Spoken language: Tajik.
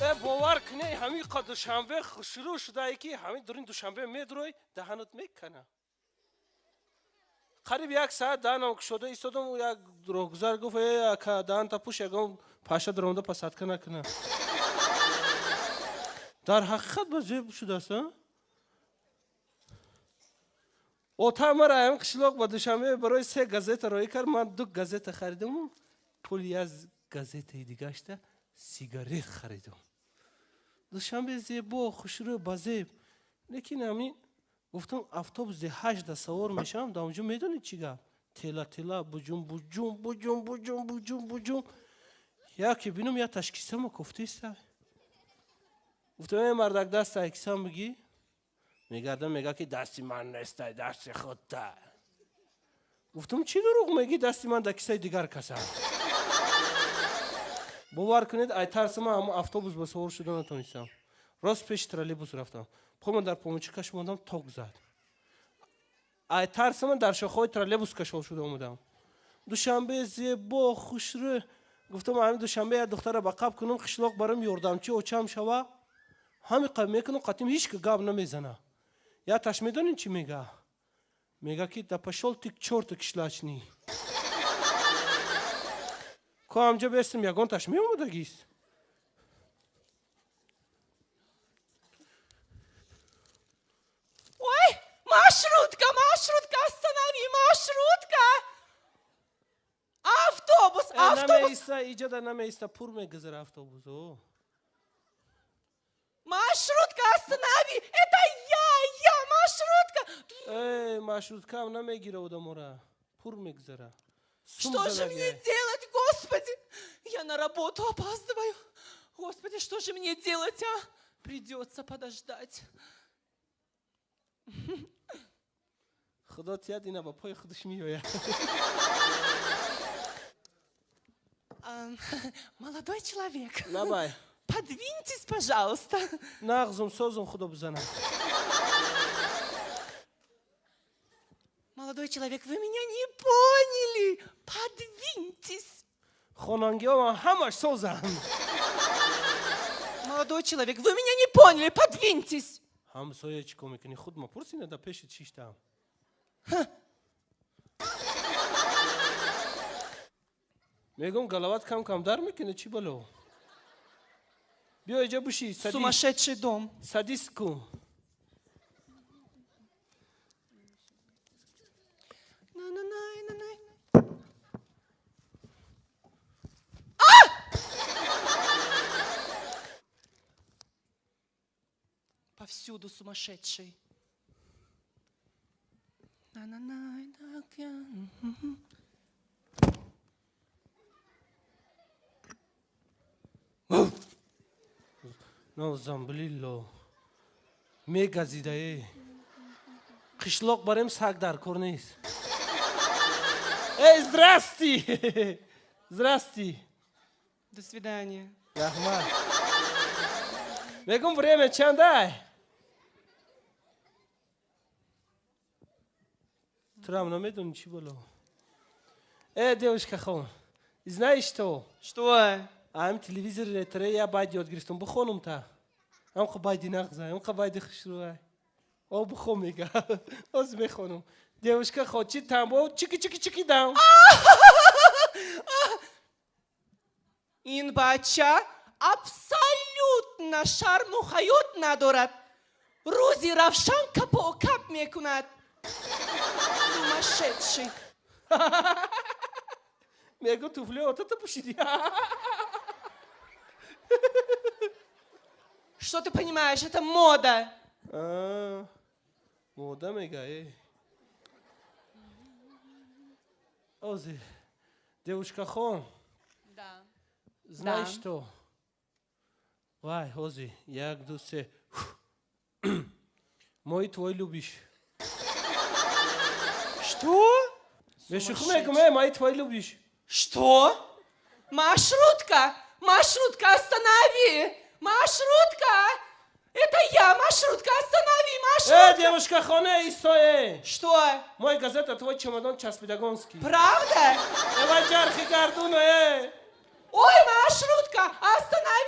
Бовар кунӣ, ҳамин қа Душанбе шурӯъ шудае, ки ҳамин дурин Душанбе медурой, даҳанат мекана. Қариб як саат даҳанам кушода истодам. Як роҳгузар гуфт: «Э, ака, даҳанта пӯш, ягон паша даромада посадка накуна». Дар ҳақиқат ба зеб шудааст. Ота мара ҳамин қишлоқ ба Душанбе барои се газета роӣ кард. Ман ду газета харидаму пули як газетаи дигашта сигарет харидам. Душанбе зебо, хушрӯ, базеб, лекин ҳамин гуфтам, автобус де 8-да савор мешавам, дар онҷо медонед чӣ гап? Тела тела, буҷум буҷум, буҷум буҷум, буҷум буҷум. Яке бинам, я ташкисама кофтеста. Гуфтам: «Э, мардак, даста кисам бигӣ». Мегардам, мега ки дасти ман нестай, дасти худта. Гуфтам: «Чӣ дурӯғ мегӣ? Дасти ман дар кисаи дигар каса». Бовар кунед, ай тарси ман ҳама автобус ба савор шуда натонистам. Рост пеши троллейбус рафтам, пома дар помочи кашмондам, ток зад. Ай тарси ман дар шохаҳои троллейбус кашол шуда омадам. Душанбе зебо, хушрӯ. Гуфтам, ҳамин Душанбе як духтара ба қаб кунам, қишлоқ барам, ёрдамчи очам шава. Ҳами қаб мекунам, қатим ҳеч ки гап намезана. Яташ медонед чӣ мега? Мега ки: «Да пошёл ты к чёрту, кишлачный». Ко ҳамҷа бестам, ягонташ меомадагист. Ой, маршрутка, маршрутка, останови, маршрутка! Автобус, автобус! Намеиста, иҷода намеиста, пур мегузара автобус. Маршрутка, останови! Это я, маршрутка! Э, маршруткаам намегира одамора, пур мегузара. Что же мне делать, господи? Я на работу опаздываю. Господи, что же мне делать, а? Придется подождать. Худо тият, ина ба пои худаш меояд. Молодой человек. Лабай. Подвиньтесь, пожалуйста. Нағзум, созум, худо бизанад. Молодой человек, вы меня не поняли. Подвиньтесь. Хонангиҳо ҳамаш созанд. Молодой человек, вы меня не поняли. Подвиньтесь. Ҳамсоя, чӣ кор мекунӣ? Худ ма пурсина, да пеши чиштам. Мегум, галават кам кам дар мекунӣ, чӣ бало? Биё иҷа буши. Сумасшедший дом. Садись ку. На-на-най-на-най. А! Повсюду сумасшедший. На-на-най, на. Нозамблилло, мегазидае. Қишлоқ барем, саг дар кор нест. Эй, здрасти, здрасти. До свидания. Раҳмат. Мегум, время чандай? Турам намедони, чӣ бало? Э, девушка хон, знаешь что? Что? Ам телевизор ретре я байди ёд гирифтам, бихонум та. Амқа байди нағзай, амқа байди хушрӯай. О, бихон, мега. Оз мехонум. Девушка хо, чи тамбо чики чики чики дам. Ин бача абсолютно шарму ҳаёт надорад. Рӯзи равшан капокап мекунад. Сумасшедший. Мегу, туфли отата пӯшидӣ. Что ты понимаешь? Это мода. А, мода мега, э. Ози, девушка хон. Да. Знаешь Да. что? Вай, ози, як, ду, се. Мой твой любишь. Что? Бешуху мегум, э, мой твой любишь. Что? Маршрутка! Маршрутка, останови! Маршрутка! Это я, маршрутка, останови, маршрутка! Э, девушка хона, истое. Что? Мой газета, твой чемодан часпидагонский. Правда? Давай чархи гардуна, э. Ой, маршрутка, останови!